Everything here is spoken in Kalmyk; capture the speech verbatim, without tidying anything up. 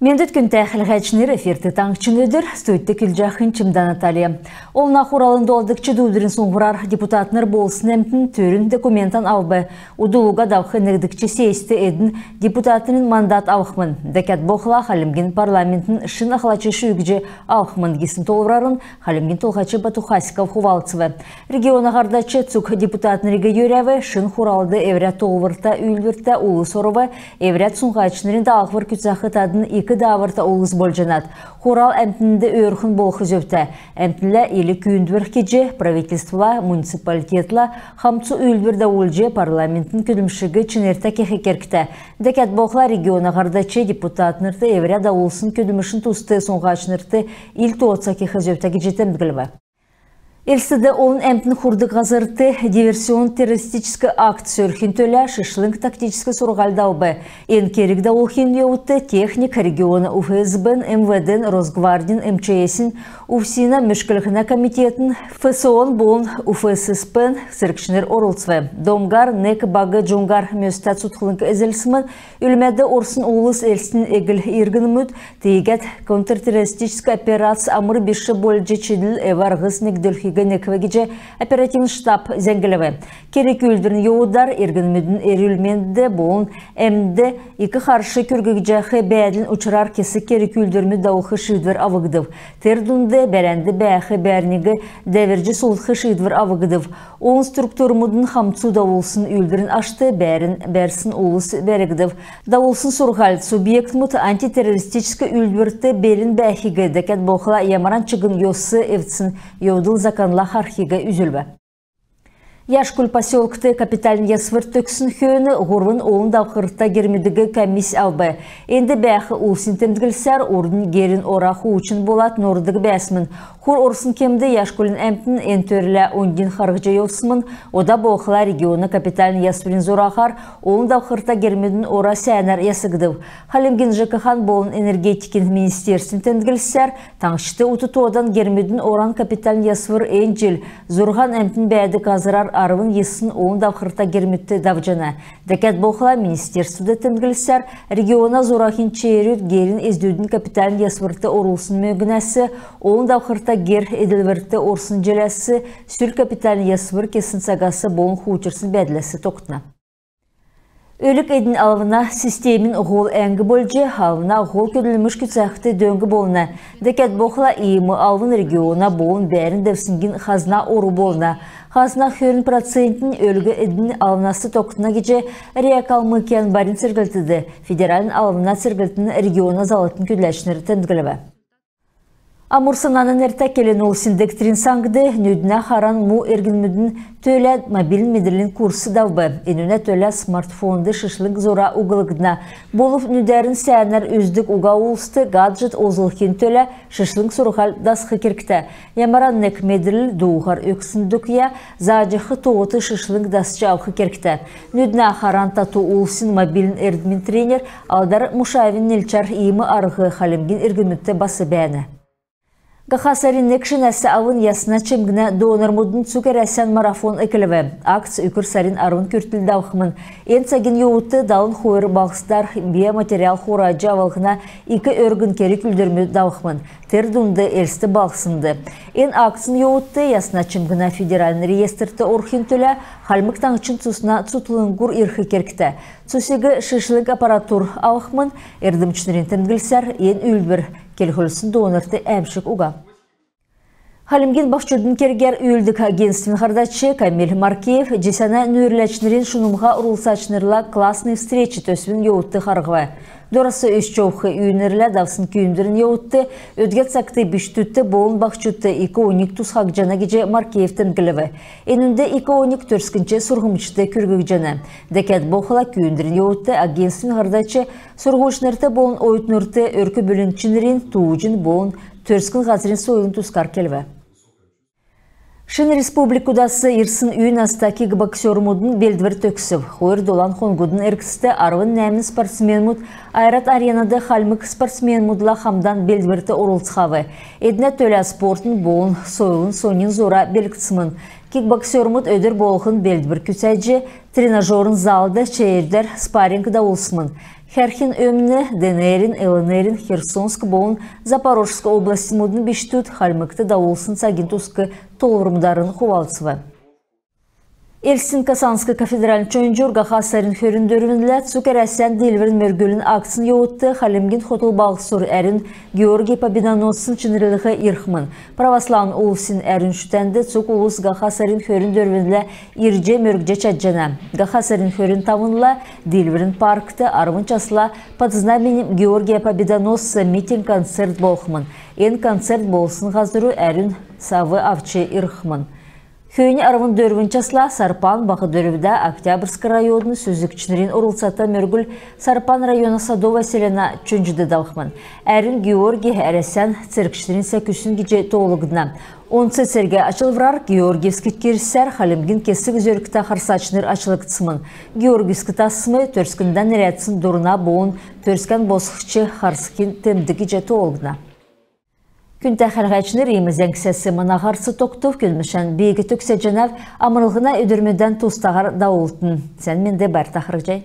Мендвт, күндтә хәләһәчнр! Эфирт «Таңһчин өдр», студьд көдлҗәхнь Чимдә Наталья. Олна Хуралын долдгч дуудврин суңһврар депутатнр болсн әмтн түрүн документан авв. Удл уга давх негдгч сессьт эдн депутатнрин мандат авхмн. Дәкәд болхла Хальмгин парламентин шин ахлач шүүҗ авхмн гисн тоолврарн Хальмгин Толһач Бату Хасиков хувалцв. Региона һардач цуг депутатнриг йөрәв. Шин Хуралд эврә тоолврта, үүлдвртә улс орв. Эврәд суңһачнрин даалһвр күцәх тадн ик дааврта улс болҗанат. Хурал әмтнд өөрхн болх зөвтә. Әмтнлә ил күүндвр кеҗ, правительствла, муниципалитетла хамцу үүлдвр давулҗ, парламентин көдлмшиг чинртә кех кергтә. Дәкәд болхла региона һардач депутатнрт эврә давулсн көдлмшин туст суңһачнрт ил тооца кех зөвтә гиҗ темдглв. Элстд олн әмтн хурдг һазрт диверсионн-террористическ акт сөрхин төлә шишлң тактическ сурһуль давв. Эн керг давулхин йовудт техник региона УФСБ-н, МВД-н, Росгвардин, МЧС-ин, УФСИН-а мөшклһнә комитетин, ФСО-н болн УФССП-н цергчнр орлцв. Домгар нег баг җуңһар мөстә цутхлң эзлсмн. Үлмәд орсн улс Элстин эгл иргнмүд. Тиигәд контртеррористическ операц амр биш болҗ, чидл, эв-арһс негдүлхиг некв гиҗ оперативн штаб зәңглв. Керг-үүлдврин йовудар иргнмүдин эрүл-мендд болн әмд ик харш күргҗәх бәәдлин учрар кесг керг-үүлдврмүд давулх шиидвр авгдв. Тер дунд бәрәнд бәәх бәәрниг дәврҗ сулдх шиидвр авгдв. Олн структурмудын хамцу давулсн үүлдврин ашт бәәрн бәрсн улс бәргдв. Давулсн сурһуль субъектмуд антитеррористическ үүлдврт белн бәәхиг, дәкәд болхла ямаран чигн йос эвдсн йовдл законла харһхиг үзүлв. Яшкуль поселкт капитальн ясвр төгссн хөөн һурвн олн давхрта гермүдиг комисс авв. Энд бәәх улсин темдглсәр, урднь герин ора хуучн болад нордг бәәсмн. Хур орсн кемд Яшкулин әмтн эн төрлә оньдин харһҗ йовсмн. Ода болхла региона капитальн ясврин зураһар олн давхрта гермүдин ора сәәнәр ясгдв. Хальмгин ЖКХ-н болн энергетикин министерствин темдглсәр, таңһчд ут тоодан гермүдин оран капитальн ясвр эн җил зурһан әмтн бәәдг һазрар арвн йисн олн давхрта гермүдт давҗана. Дәкәд болхла министерствд темдглсәр, региона зураһин черүд герин эздүдин капитальн ясврт орулсн мөңгнәс, олн давхрта гер эдлврт орсн җиләс, сүл капитальн ясвр кесн цагас болн хуучрсн бәәдләс тогтна. Өлг-эдин алвна системин һол әңг болҗ, алвна һол көдлмш күцәхд дөң болна. Дәкәд болхла иим алвн региона болн бәәрн девсңгин хазна ору болна. Хазна хөрн процентнь өлг-эдин алвнас тогтна гиҗ РИА Калмыкиян барин церглтд, федеральн алвна церглтин региона залврин көдләчнр темдглв. Амур-Сананын нертә келн улсин дегтрин саңд нүднә харан му эргнмүдин төлә мобильн медрлин курс давв. Энүнә төлә смартфонд шишлң зура углгдна. Болв нүдәрн сәәнәр үздг уга улст гаджет олзлхин төлә шишлң сурһуль дасх кергтә. Ямаран нег медрл дууһар өгсн докъя зааҗах тоот шишлң дасҗ авх кергтә. Нүднә харан тату улсин мобильн эрдмин тренер Алдар Мушаевин нилчәр иим арһ хальмгин иргнмүдт бас бәәнә. Һаха сарин нег шинәс авн ясна чемгнә донормудын цуг Әрәсән марафон эклв. Акц үкр сарин арвн күртл давхмн. Эн цагин йовудт далн хойр балһсдар биоматериал хураҗ авлһна ик өргн керг-үүлдврмүд давхмн. Тер дунд Элст балһснд. Эн акцин йовудт ясна чемгнә федеральн реестрт орхин төлә Хальмг Таңһчин цусна цутхлңгур ирх кергтә. Цусиг шишлң аппаратур авхмн. Эрдмчнрин темдглсәр, эн үүлдвр келһүлсн донорт әәмшг уга. Хальмгин баһчудын кергәр үүлддг агентствин һардач Камиль Маркеев җисәнә нүүрләчнрин шунмһа орлцачнрла «Классные встречи» төсвин йовудт харһв. Дорас өсч йовх үйнрлә давсн күүндврин йовудт өдгә цагт бичкдүдт болн баһчудт ик оньг тусхагдҗана гиҗ Маркеев темдглв. Энүнд ик оньг төрскнч сурһмҗд күрггдҗәнә. Дәкәд болхла күүндврин йовудт агентствин һардач сурһульчнрт болн оютнрт өрк-бүлин чинрин, тууҗин болн төрскн һазрин сойлын тускар келв. Шин республикудас ирсн үй наста кикбоксермудын белдвр төгсв. Хойр долан хонгудын эргцд арвн нәәмн спортсменмуд «Ойрат Аренад» хальмг спортсменмудла хамдан белдврт орлцхав. Эднә төлә спортын болн сойлын соньн зура белдгдсмн. Кикбоксермуд өдр болһн белдвр күцәҗ, тренажерн залд чеердәр спарринг давулсмн. Хәрхин өмн ДНР-ин, ЛНР-ин Херсонск болн Запорожск областьмудын бичкдүд Хальмгт давулсн цагин туск тоолврмударн хувалцв. Элстин Казанск кафедральн чонҗур һаха сарин хөрн дөрвнлә цуг Әрәсән диилврин мөргүлин акцин йовудт Хальмгин хотл балһсур әрүн Георгий Победоносцин чинрлһ ирхмн. Православн улсин әрүн шүтәнд цуг улс һаха сарин хөрн дөрвнлә ирҗ мөргҗ чадҗана. Һаха сарин хөрн тавнла Диилврин паркт арвн часла «Под знаменем Георгия Победоносца» митинг-концерт болхмн. Эн концерт болсн һазрур әрүн сав авч ирхмн. Хөөннь арвн дөрвн часла Сарпан, Баһ Дөрвдә, Октябрьск районудын сүзгчнрин орлцата мөргүл Сарпан района Садовое селәнә чонҗд давхмн. Әрүн Георгий Әрәсән цергчнрин сәкүсн гиҗ тоолгдна. Онц цергә ачлврар Георгиевск кирсәр Хальмгин кесг зөргтә харсачнр ачлгдсмн. Георгиевск тасм Төрскндән нерәдсн дурна болн Төрскән босхҗ харсхин темдг гиҗ тоолгдна. Күндтә хәләһәчнр, иим зәңгсәс мана һарц тогтв. Көдлмшән би төгсәҗәнәв. Амрлһна өдрмүдән тустаһар давултн. Сән менд бәәтн, харһий.